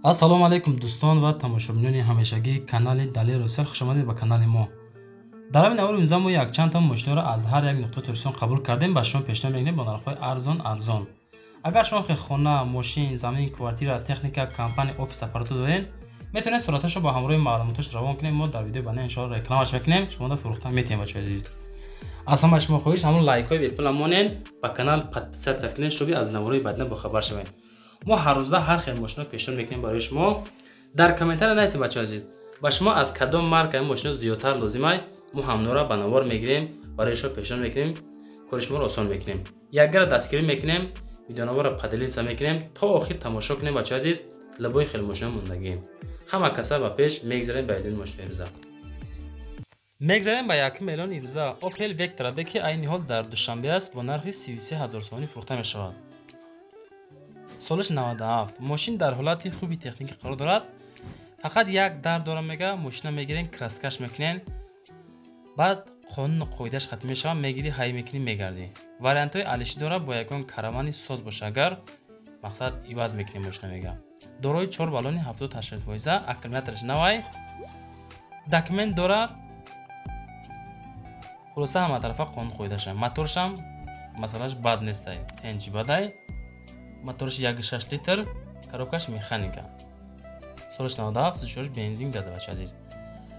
Ассалому алайкум дӯстон ва тамошобинони ҳамешагии канали Далер Русел, хуш омадед ба канали мо. Дар ҳамин навори имрӯза мо якчанд та мошинаро аз ҳар як нуқтаи Тоҷикистон қабул кардем, ба шумо пешниҳод мекунем бо нархҳои арзон арзон. Агар шумо хел хона, мошин, замин, квартира, техника, компания, офис, аппаратура доред, метавонед сураташро бо ҳамроҳи маълумоташ равон кунед. Мо дар видеои баъдӣ иншоалло рекламаш мекунем, шуморо фурӯхта метиҳем. Бачаҳои азиз, аз ҳамаи шумо хоҳиш ҳамон лайкҳои бепула монед, ба канал подписаться кунед, шуби аз наворҳои баъдина бохабар шавед. Мо ҳар рӯза ҳар хел мошино пешниҳод мекунем барои шумо. Дар комментария нависед, бачаҳои азиз, ба шумо аз кадом маркаи мошино зиёдтар лозимай, мо ҳамнора ба навор мегирем, барои шумо пешниҳод мекунем, кори шуморо осон мекунем. Якгара дастгирӣ мекунем, видеонаворро поделиться мекунем, то охир тамошо кунем, бачаҳои азиз, лабои хел мошино мондагием. Ҳама каса ба пеш мегзарем ба эълони мошинои имрӯза. Мегзарем ба якум эълони имрӯза. Opel Vectra B, ки айни ҳол дар Душанбе аст, бо нархи 33 ҳазор сомонӣ фурӯхта мешавад. Солаш 97. Мошин дар ҳолати хуби техникӣ қарор дорад. Фақат як дар дора мега, мошина мегирен, краскаш мекунен, баъд қонуну қоидааш хатм мешавад, мегирӣ, ҳай мекунӣ, мегардӣ. Вариантҳои алишӣ дорад, бо ягон каравани соз боша, агар мақсад иваз мекунем мошина мега. Дорои 4 баллони 70-80%, аккумулятораш навай, документ дорад. Хулоса ҳама тарафа қонун қоидаша. Моторшам масъалаш бад нестай, тенҷи бадай. Моторш 1.6 литр, коробкаш механика. Солаш 97, сушош бензин газ, бача азиз.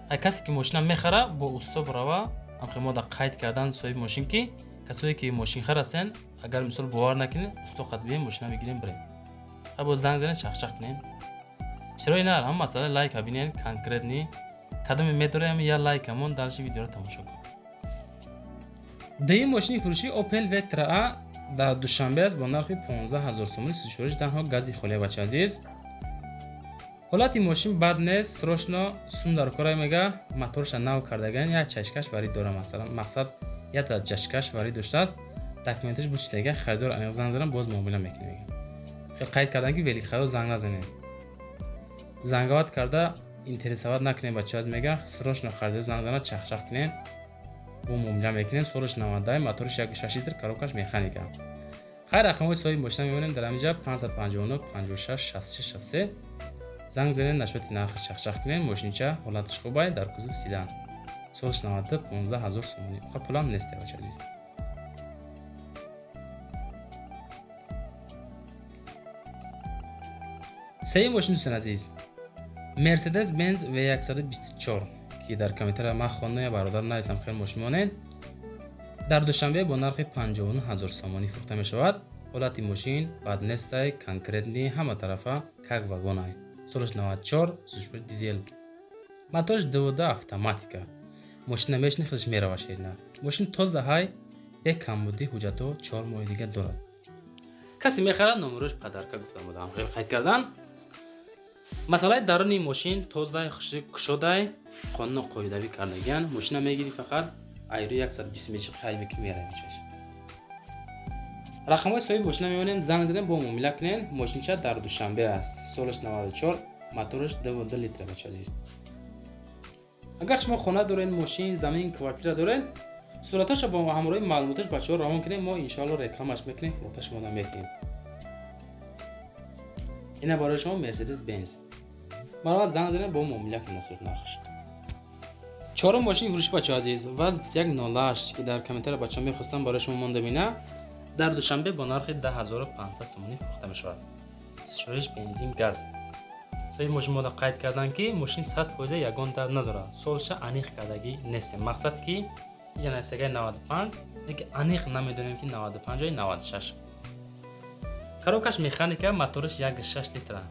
Ай касе ки мошина мехара, бо усто барава, амхи мода қайд кардан соҳиби мошин, ки касое ки мошинхар ҳастен, агар мисол бовар накунед, усто қад бием, мошина мегирем, бирем. Ха боз занг занед, чахчах кунем. Чаро ина ҳама масъала лайка бинен, конкретни кадоме медорем, я лайкамон дальше видеоро тамошо кун. Дуюм мошини фурӯшӣ Opel Vectra A дар Душанбе аст бо нархи 15 ҳазор сомонӣ, сушориш танҳо гази холия, бача азиз. Ҳолати мошин бад нест, срочно сум дар кора мега, моторша нав кардаган, як чашкаш варид дора, масалан мақсад як чашкаш варид доштааст, документаш бучидага, харидор аниқ занг занам, боз муомила мекунем мега. Хел қайд кардан ки великхаро занг назанед. Занговат карда интересоват накунед, бача аз мега, срочно харидор занг занад, чахчах кунед, бо муомила мекунем. Солаш 90, мотораш 1.6 литр, коробкаш механика. Хайр, рақамҳои соҳиби мошина мемонем дар ҳаминҷа 559 56 66 63. Занг занед, нашоти нархи чахчах кунед, мошинча ҳолаташ хубай, дар кузов седан. Солаш 92, 15 ҳазор сомонӣ. Ха пулам нест, бача азиз. Сеюм мошин, дӯстони азиз, Mercedes Benz V124, ки дар комментария ман хондам, я бародар нависам, хел мошин монед. Дар Душанбе бо нархи 59 ҳазор сомонӣ фурӯхта мешавад. Ҳолати мошин бад нестай, конкретни ҳама тарафа как вагонай. Солаш 94, сушпур дизел. Мотораш 2.2 автоматика. Мошина мешини худаш мерава ширина. Мошин тоза ҳай, бе камбудӣ, ҳуҷҷатҳо 4 моҳи дига дорад. Касе мехарад, номерош падарка гуфта будам. Хел қайд кардан. Масъалаи даруни мошин тозай, кушодай, қонуну қоидавӣ кардагиян. Мошина мегирӣ, фақат айрӯи 120 мечиқи ҳай мекунӣ, меравӣ чаш. Рақамҳои соҳиби мошина мемонем, занг занем, бо муомила кунем. Мошинча дар Душанбе аст. Солаш 94, мотораш 2.2 литр, бача азиз. Агар шумо хона доред, мошин, замин, квартира доред, сураташро бо ҳамроҳи маълумоташ бачаҳо равон кунем, мо иншоалло рекламаш мекунем, фурӯхта шумода мекунем. Ина барои шумо Mercedes Benz. Марҳамат, занг занем, бо муомила кунем насуд нархаш. Чорум мошини фурӯшӣ, бачаҳо азиз, ВАЗ 2108, ки дар комментария бачаҳо мехостам барои шумо монда бина, дар Душанбе бо нархи 10500 сомонӣ фурӯхта мешавад. Сушориш бензин газ. Соҳиби мошин мода қайд кардан, ки мошин 100% ягон дард надорад. Солша аниқ кардагӣ нестем. Мақсад ки иҷа нависагай 95, лекин аниқ намедонем ки 95 ё 96. Коробкаш механика, мотораш 1.6 литра.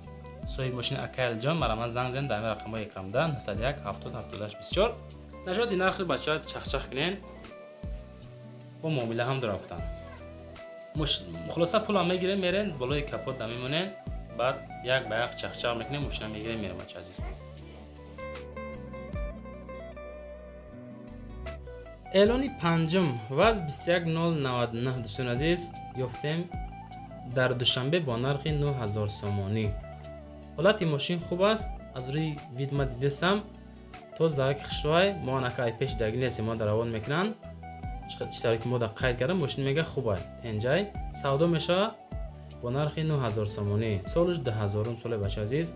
Соҳиби мошин Акаилҷон, марҳамат, занг занед дар рақамҳои экранда 901 70 78 24. Нашоди нархи бачаҳо чахчах кунен, бо муомила ҳам дора гуфтан. Хулоса пулам мегирем, мерен, болои капот да мемонем, баъд як ба як чахчах мекунем, мошина мегирем, мерем, бача азиз. Эълони панҷум ВАЗ 21099, дӯстони азиз, ёфтем дар Душанбе бо нархи 9000 сомонӣ. Ҳолати мошин хуб аст, аз рӯи вид ма дидестам, тоза хушрӯай, мо анака ай пеш даги нестем, мо дар равон мекунанд. Чӣ тавре ки мо да қайд кардам, мошин мега хубай, тенҷай, савдо мешавад бо нархи 9000 сомонӣ. Солаш 2000 соли, бача азиз.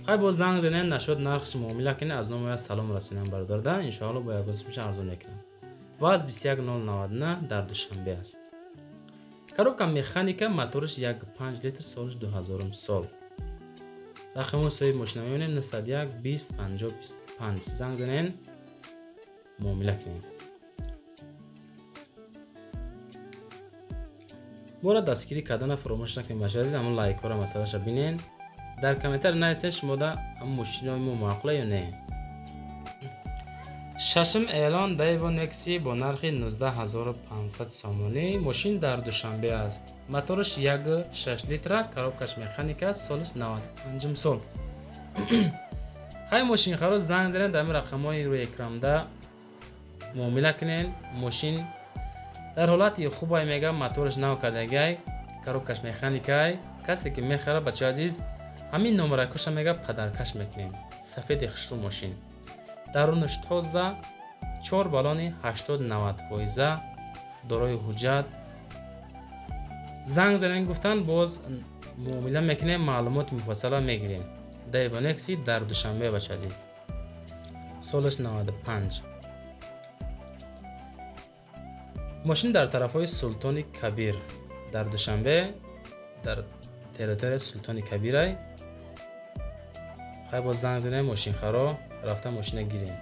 Хай боз занг занен нашуд нархш муомила кунед, аз номи салом расонам бародарда, иншоалло бо ягон сумша арзон мекунам. ВАЗ 21099 дар Душанбе аст. Коробка механика, моторш 1.5 литр, солш 2000 сол. Рақами соҳиби мошина мебинем 901 20 50 25. Занг занен муомила кунед. Моро дастгирӣ кардана фаромӯш накунед бачаи азиз, ҳамон лайкҳоро масъалаша бинен. Дар комментар нависед шумо да ҳамон мошинои мо маъқула ё не. Шашум эълон Daewoo Nexi бо нархи 19500 сомонӣ. Мошин дар Душанбе аст. Мотораш 1.6 литра, коробкаш механика, солаш 95 сол. Хай мошинхаро занг занед дар рақамҳои рӯи экранда муомила кунед. Мошин дар ҳолати хубай мегам, мотораш нав кардагай, коробкаш механикай. Касе ки мехара бачаи азиз, ҳамин номеракоша мега падаркаш мекунем. Сафеди хушрӯ мошин. Дарунаш тоза, 4 баллони 80-90%, дорои ҳуҷҷат. Занг занен гуфтан боз муомила мекунем, маълумоти муфассала мегирем. Daewoo Nexi дар Душанбе бачаи азиз. Солаш 95. Мошин дар тарафҳои Султони Кабир дар Душанбе, дар территорияи Султони Кабирай. Хай боз занг занем мошинхаро рафта мошина гирем.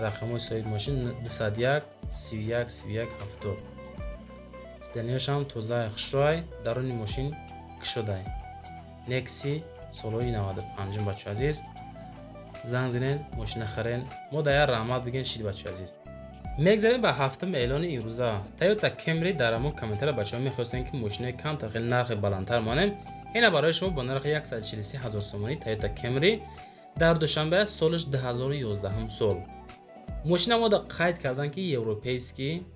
Рақамҳои соҳиби мошин 201 31 31 70. Сиденияш ҳам тозаи хушрӯай, даруни мошин кушодай. Nexi солҳои 95 бачаи азиз. Занг занен мошина харен. Мо дар як раҳмат бигем шид бачаи азиз. Мегзарем ба ҳафтум эълони имрӯза. Toyota Camry. Дар ҳамон комментария бачаҳо мехостем ки мошинаи камтар хеле нархи баландтар монем. Ина барои шумо бо нархи 143 000 сомонӣ Toyota Camry дар Душанбе, солаш 2011 сол. Мошина мода қайд кардан ки европейский,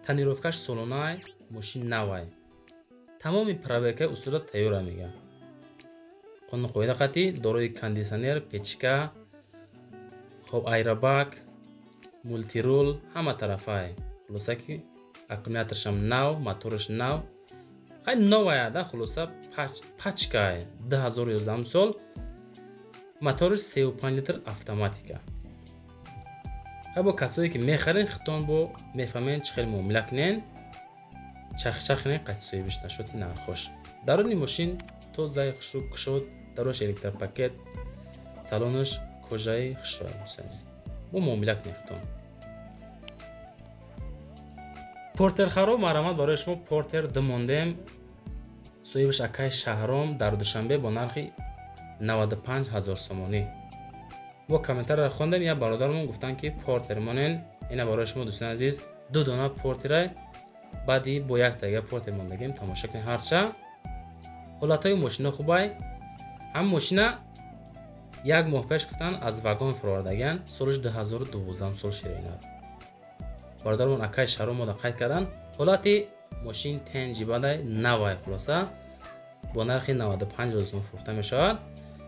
тонировкаш солонай, мошин навай. Тамоми проверкаи устуда тайёра мега. Қонун қоида қатӣ, дорои кондитсионер, печка, хоб аэробак, мултирул, ҳама тарафай. Хулоса ки аккумуляторшам нав, мотораш нав. Хай новая да, хулоса пачкай 2011 сол. Мотораш 3.5 литр автоматика. Хай бо касое ки мехарен хитон бо мефаҳмен чӣ хел муомила кунен, чахчах кунен қатъи соҳибиш нашуд нархош. Даруни мошин тозаи хушрӯ кушод, дарунаш электропакет, салонаш кожаи хушрӯ. Мо муомила кунем хитон. Портерхаро марҳамат барои шумо Портер ду мондем. Соҳибаш акай Шаҳром дар Душанбе бо нархи 95 000 сомонӣ. Мо комментарро хондем, як бародармон гуфтанд ки Портер монен. Ина барои шумо дӯстони азиз ду дона Портера, баъди бо як тага Портер мондагем. Тамошо кунед ҳарча. Ҳолатҳои мошина хубай. Ҳам мошина як моҳ пеш гуфтанд аз вагон фуровардаган, солаш 2012 сол ширинад. Бародармон акай Шаҳром мода қайд кардан. Ҳолати мошин тенҷи бадай навай, хулоса бо нархи 95 000 сомон фурӯхта мешавад.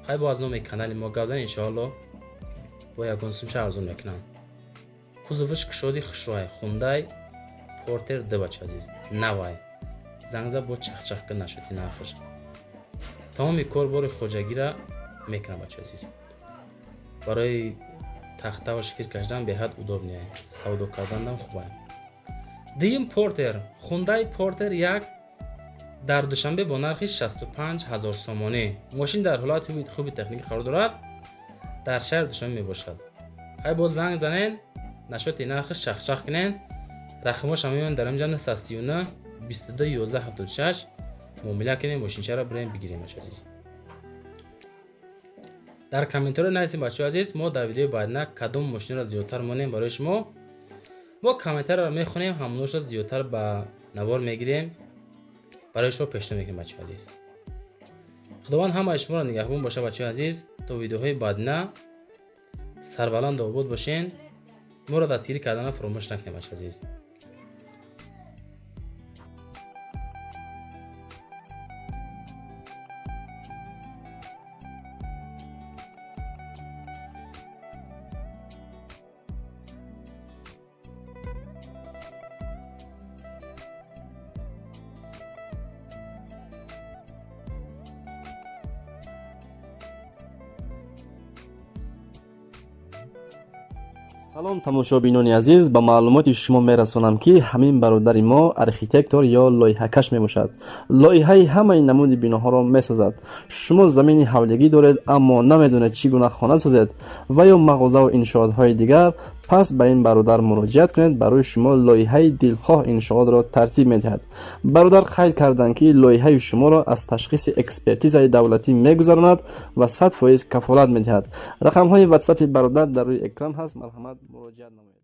Хай бо аз номи канали мо гап занед, иншоалло бо ягон сумша арзон мекунам. Кузоваш кушоди хушрӯай, Хундай Портер ду бачаи азиз, навай. Занг зад бо чахчах кун нашуди нархаш. Тамоми корбори хоҷагира мекунам бачаи азиз. Барои тахтаву шифир кашидан беҳад удобный, савдо карданам хубай. Дуюм Портер, Хундай Портер 1 дар Душанбе бо нархи 65 000 сомонӣ. Мошин дар ҳолати хуби техникӣ қарор дорад, дар шаҳри Душанбе мебошад. Хай боз занг занен, нашоти нархаш чахчах кунен. Рақамҳоша мебинем дар инҷа 939 22 11 76. Муомила кунем, мошинчаро бирем бигирем бачаи азиз. Дар комментариҳо нависем бачаҳои азиз, мо дар видеои баъдина кадом мошинро зиёдтар монем барои шумо. Мо комментарро мехонем, ҳамоношро зиёдтар ба навор мегирем, барои шумо пешниҳод мекунем бачаҳои азиз. Худованд ҳамаи шуморо нигаҳбон бошад бачаҳои азиз. То видеоҳои баъдина сарбаланду обод бошен. Моро дастгирӣ кардана фаромӯш накунед бачаҳои азиз. Салом, тамошобинони азиз! Ба маълумоти шумо мерасонам, ки ҳамин бародари мо архитектор ё лоиҳакаш мебошад. Лоиҳаи ҳамаи намуди биноҳоро месозад. Шумо замини ҳавлигӣ доред, аммо намедонед, чӣ гуна хона созед ва ё мағозаву иншоотҳои дигар, пас ба ин бародар муроҷиат кунед. Барои шумо лоиҳаи дилхоҳ иншоотро тартиб медиҳад. Бародар қайд карданд, ки лоиҳаи шуморо аз ташхиси экспертизаи давлатӣ мегузаронад ва 100% кафолат медиҳад. Рақамҳои ватсапи бародар дар рӯи экран ҳаст, марҳамат, муроҷиат намоед.